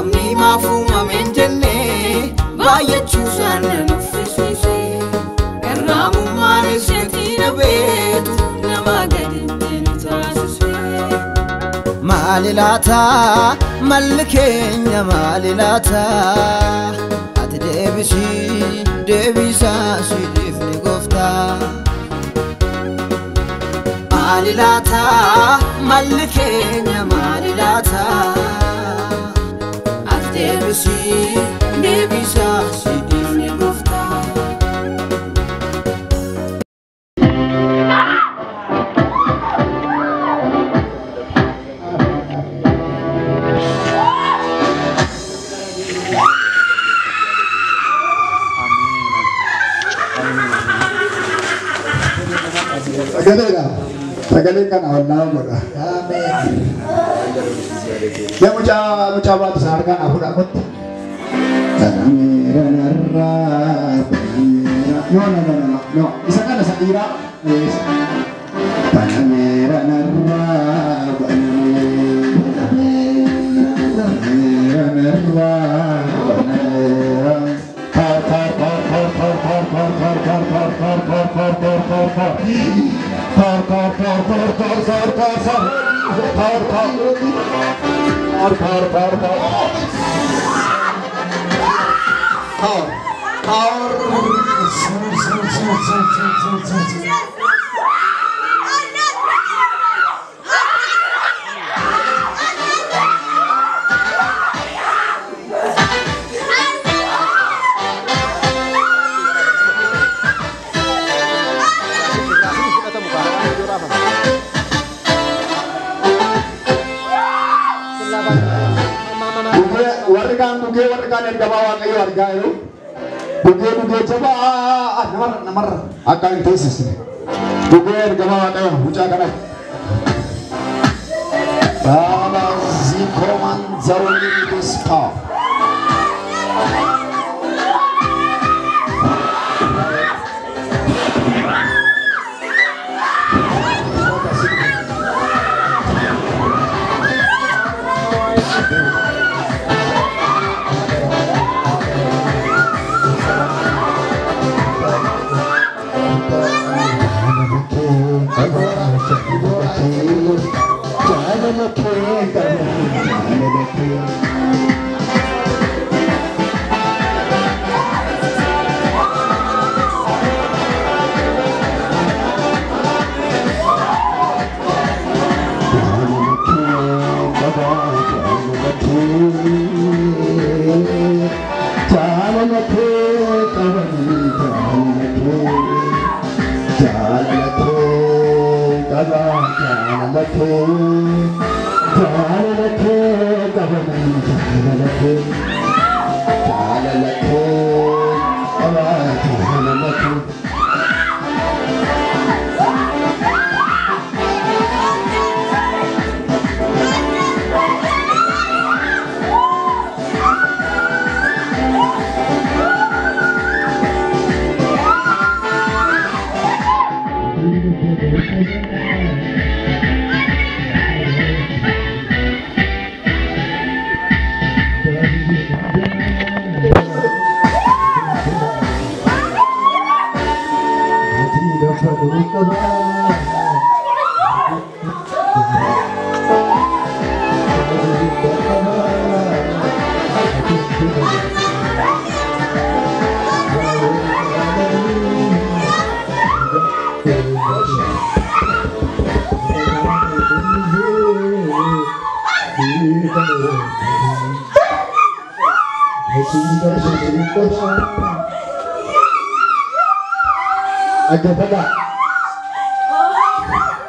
Namni maaf uumame hin jenne baay'achuu isaan na nuffisiise. Garraamummaan isheetii na beektu nama gaditti nu taasise. Maali laata malli keenya maali laata ati deebisii deebisaa si dhiifne gooftaa. Maali laata malli keenya maali laata ati deebisii deebisaa si dhiifne gooftaa. Sagaleedha. Sagaleen kana wallaahu godha. Yaa mucaa mucaa baatu sana harkaan haa fudhamutti. No, no, no, no, no. Isa kana isa dhiiraa. Yes. Banameera narraa banameera narraa banameera. Par par par par par par par par par par par par par par par par. Par par par par par par par par. Par par. Par par par par. Par. Par. Warri kaan dhugee warri kaan ergamaa Waaqayyoo argaa jiru. Dhugee dhugee jabaa namarra namarra akka hin teessisne. Dhugee ergamaa Waaqayyoo mucaa kana. Baala zikoman zaruun power.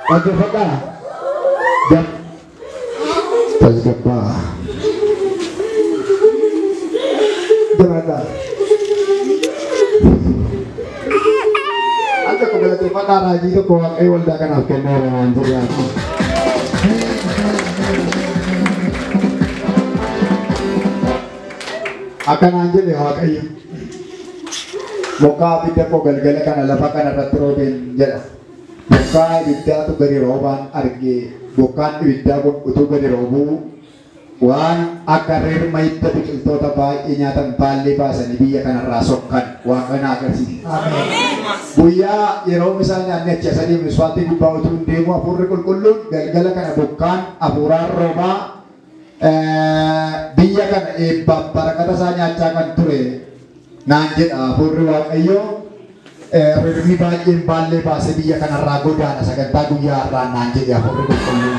Dhaggeeffadhaa. Tasgabbaa. Jabaadhaa. Al tokko galateeffadhaa raajii tokko Waaqayyo waldaa kanaaf kenneera waan jedhaaf. Akkanaan jedhe Waaqayyo. Bokkaa abidda koo galgala kana lafa kana irratti roobeen jedha. Bokkaa ibiddaatu gadi roobaan arge. Bokkaan ibiddaa kun utuu gadi roobuu Waan akka reerma hidda biqiltoota baay'ee nyaatan baallee baasanii biyya kanarraa sokkan Waaqa na agarsiise. Guyyaa yeroo isaan nyaanni achi as adeemu isfaaltii gubbaa utuu hin deemu hafuurri qulqulluun galgala kana bokkaan hafuuraan roobaa biyya kana eebbaaf barakata isaa nyaachaa kan ture naan jedha hafuurri Waaqayyoo. Rirmi baay'een baallee baasee biyya kanarraa godaana sagantaa guyyaa har'aa naan jedhe hafuurri qulqulluun.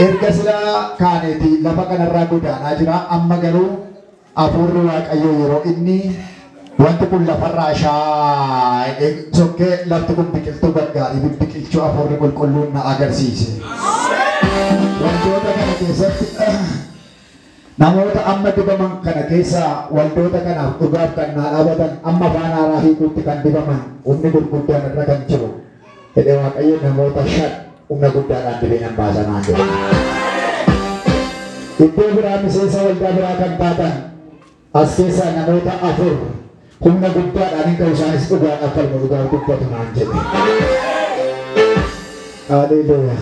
Erga silaa kaaneeti lafa kanarraa godaanaa jira amma garuu hafuurri Waaqayyoo yeroo inni wanti kun lafarraa shaayee sokkee lafti kun biqiltuu gaggaarii biqilchuu hafuurri qulqulluun na agarsiise. Wantoota kana keessatti namoota amma dibaman kana keessa waldoota kanaaf dhugaaf kan naa dhaabatan amma afaan haaraa hiikuutti kan dibaman humni gurguddaan irra kan jiru. Jedhee Waaqayyo namoota 5 humna guddaadhaan dibee nan baasa naan jedhe. Iddoo biraa miseensa waldaa biraa kan taatan as keessaa namoota 4 humna guddaadhaan hin ka'u isaanis dhugaadhaaf falmu dhugaa dubbatu naan jedhe. Haleluuyaa.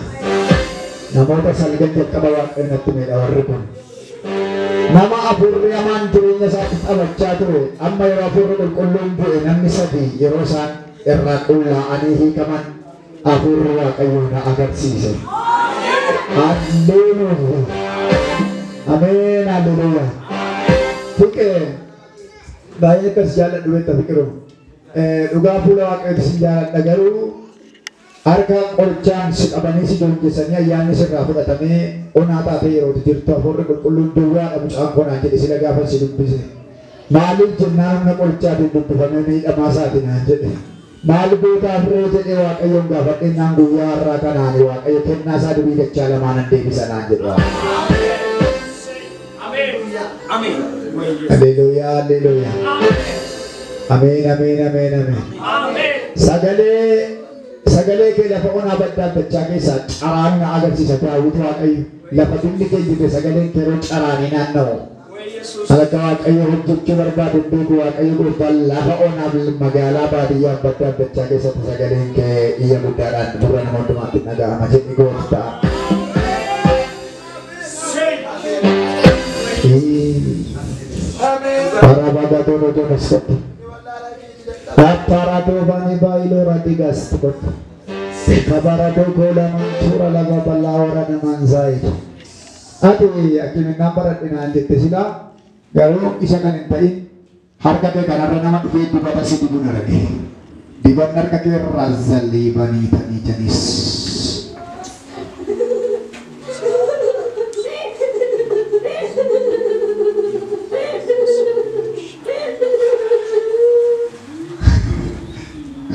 Namoota 9 jalqaba Waaqayyo natti meedha warri kun. Nama hafuurri hamaan jireenya isaatti taphachaa ture amma yeroo hafuurri qulqulluun bu'e namni 3 yeroo isaan irraa qullaa'anii hiikaman hafuurri Waaqayyoo na agarsiise. Haleluuyaa. Ameen haleluuyaa. Fiqee baay'ee akkas jaalladhu beekta Fiqiruu. Dhugaa fuula Waaqayyooti sin jaalladha garuu harka qorichaan si qabanii si joonjessanii ayyaanni sirraa fudhatamee onaa taatee yeroo jirtu hafuurri qulqulluun duwwaadha mucaan koo naan jedhe sila gaafa si dubbise. Maaliif jennaan humna qorichaatiin dubbifamee miidhamaa isaati naan jedhe. Maal gootaaf ree jedhee Waaqayyoon gaafadhee naan guyyaa har'aa kanaani Waaqayyo kennaa isaa durii dachaa lamaan nan deebisa naan jedhe Waaqayyo. Haleluuyaa haleluuyaa. Ameen ameen ameen ameen. Sagalee kee lafa onaa baddaa dachaa keessaa caraanii na agarsiisa Daawit Waaqayyo. Lafa dilli kee jirte sagaleen kee yeroo caraanii naanna'u. Harka Waaqayyo hojjechuu barbaadu beeku Waaqayyo gooftaan lafa onaa magaalaa baadiyyaa baddaa dachaa keessatti sagaleen kee iyya guddaadhaan gurra nama hundumaatti dhaga'ama jedhi gooftaa. Ati akkiminaan baradhinaan jette silaa garuu isa kan hin ta'in harka kee kanarra nama dhufee dibata si dibuun arge. Dibanni harka kee irraa zalliibanii ta'anii janis.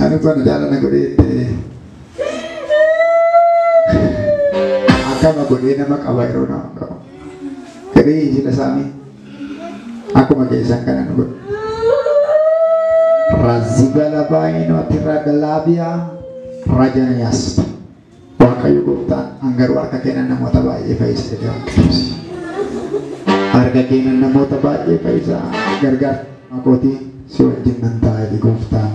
Ani kun jaalala godhee akkama godhee nama qaba yeroo nama qabu. Fedhii jila saamii akkuma keessan kana nu godhe. Razigala baay'inoo tirragalaabiyaa rajanayaas. Waaqayyo gooftaan hangaruu harka kennan namoota baay'ee fayyisa jedhee Waaqayyo. Harka kennan namoota baay'ee fayyisa. Gargaar maqootii si wajjin nan ta'a jedhe gooftaan.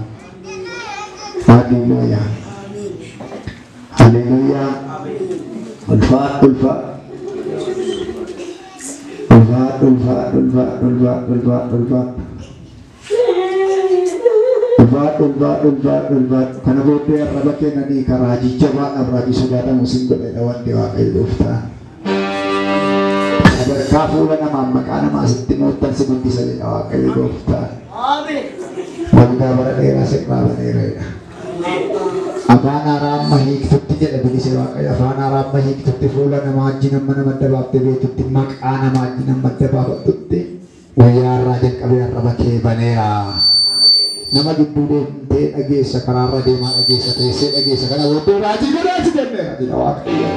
Haleluuyaa. Haleluuyaa. Ulfaadhu ulfaadhu. Ulfaadhu ulfaadhu ulfaadhu ulfaadhu ulfaadhu ulfaadhu. Ulfaadhu ulfaadhu ulfaadhu ulfaadhu. Kana booddee arraba kennanii karaa jajjabaadhaaf raajii sodaatamu sin godhedha wanti Waaqayyo gooftaan. Sadarkaa fuula namaa maqaa namaa sitti moottan si guddisa jedha Waaqayyo gooftaan. Waldaa bara dheeraa sirraa baneeradha. Afaan haaraa amma hiiktutti jedha bilise Waaqayyo. Afaan haaraa amma hiiktutti fuula namaa wajjin amma nama adda baaftee beektutti maqaa namaa wajjin amma adda baafattutti guyyaa har'aa jalqabee arraba kee baneera. Nama gidduu deemtee dhageessa karaarra deemaa dhageessa teessee dhageessa kana booddee raajii godhaati jenneera jedha Waaqayyo.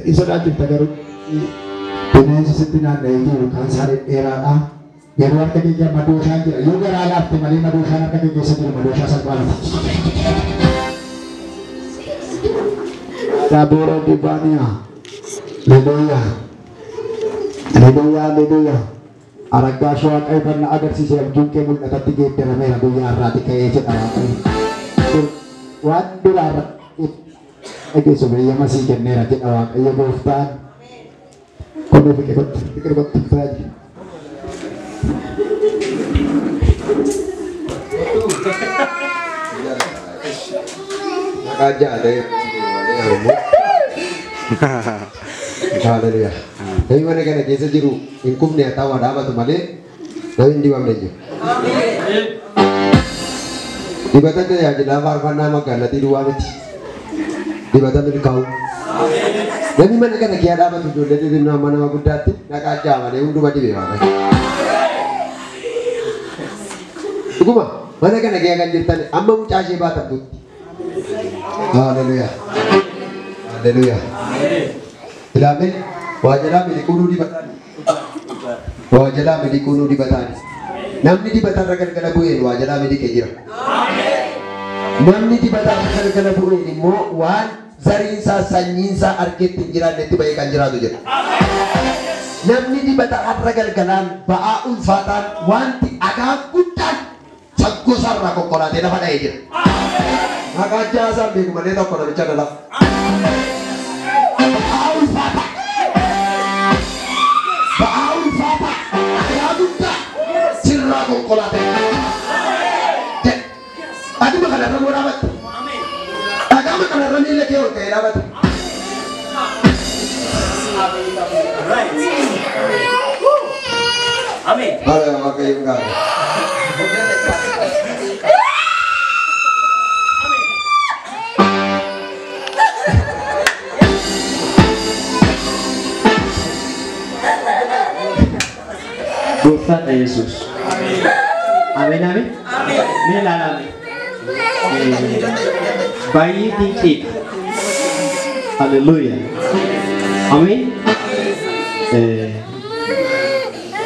Isa sodaachifta garuu bineensi sitti naanna'ee jiru kan isaa dhedheeraadha. Yeroo harka kee madooshaan jira. Yoo garaa laafte malee madooshaan harka kee keessa jiru madooshaa salphaa miti. Daaboora dibaaniyaa. Haleluuyaa. Haleluuyaa haleluuyaa. Araggaashoo Waaqayyo kan na agarsiise abjuun kee mul'atatti geeddarameera guyyaa har'aati ka'ee jedha Waaqayyo. Waan duraarra dhageessu beeyyama sii kenneera jedha Waaqayyo gooftaan. Kun fiqir kottu taa'e. Maqaa jaalee Oromoo. Haleluyaa. Namni mana kana keessa jiru hin kufne haa ta'u dhaabatu malee namni hin dibamne jiru. Dibata tajaajilaa faarfannaa magaalattii duwwaa miti. Dibata milkaa'u. Namni mana kana keessa dhaabatu ijoollee xixinnoo amma nama guddaatti naqaa ja'a malee hunduma dibee Waaqayyo. Dhuguma mana kana keessa kan jirtan amma mucaa ishee baatamtutti. Haleluyaa. Haleluyaa. Ilaame waa jalaa miliquu dibataan. Waa jalaa miliquu dibataan. Namni dibatarra galgala bu'een waa jalaa miliqee jira. Namni dibatarra galgala bu'een immoo waan zariinsaa sanyiinsaa argetti hin jiraannetti ba'ee kan jiraatu jira. Namni dibata har'a galgalaan ba'aa ulfaataan wanti dhagaa guddaan saggosarraa konkolaatee lafa dha'ee jira. Maqaa jaasaan beeku malee tokko namicha dhala. Ba'aa ulfaataa. Ba'aa ulfaataa dhagaa guddaa sirraa konkolaatee. Aduma kanarra moo dhaabatte? Dhagaama kanarra miila kee ol ka'ee dhaabatte. Amen. Haleluyaa Waaqayyoon gaarii. Gooftaadha Yesuus. Ameen ameen. Mee ilaalaa mee. Baay'ee dinqiidha. Haleluuyaa. Ameen.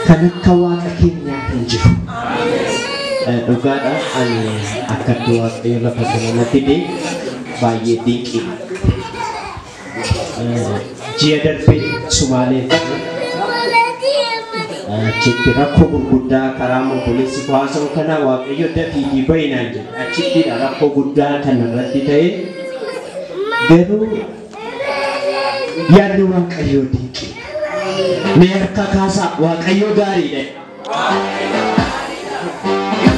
Kan akka waaqa keenyaa hin jiru. Dhugaadha ani akka itti Waaqayyo lafa kana na fide baay'ee dinqiidha. Ji'a darbe Sumaalee achitti rakkoo gurguddaa karaa obboleessi koo haasa'u kana Waaqayyo dafiitii bahinaan jedhe. Achittidha rakkoo guddaa kan irratti ta'e garuu yaadni Waaqayyoo dinqiidha. Mee harka kaasaa Waaqayyo gaariidha.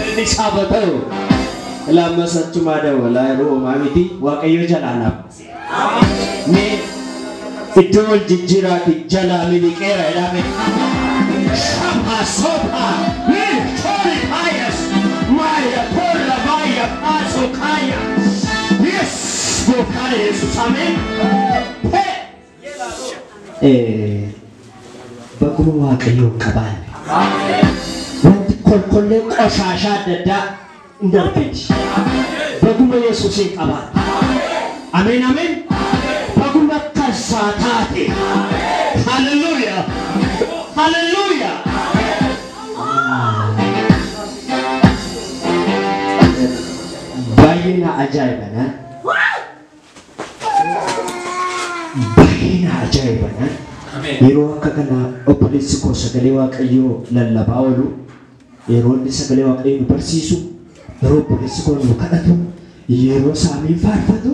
Inni saba ta'u lammasachumaa dawalaa yeroo homaa miti Waaqayyo jalaa naaf. Mee iddoo wal jijjiiraati jalaa miliqeera jedhame. Shama sopa tori payas maya porra vaya paso kaya. Yes, gooftaan Yesuus ameen. Baguma Waaqayyoon qabaanne wanti kolkollee qoshaashaa adda addaa hin darbiti. Baguma Yesuusiin qabaanne. Ameen ameen. Baguma kassaa taate. Haleluuyaa. Haleluuyaa. Baay'ee na ajaa'ibana. Baay'ee na ajaa'ibana. Yeroo akka kana obboleessi koo sagalee Waaqayyoo lallabaa oolu, yeroo inni sagalee Waaqayyoo nu barsiisu, yeroo obboleessi koo nu kadhatu, yeroo saamiin faarfatu,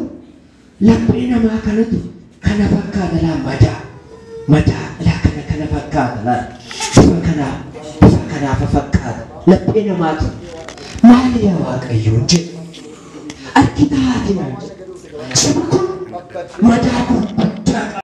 laphee namaa kanatu kana fakkaata laa madaa madaa laa kana kana fakkaata laa bifa kanaa bifa kanaafa fakkaata laphee namaatu maali yaa Waaqayyoon jedhu argita haati naan jedhu sabni kun madaa gurguddaa qaba.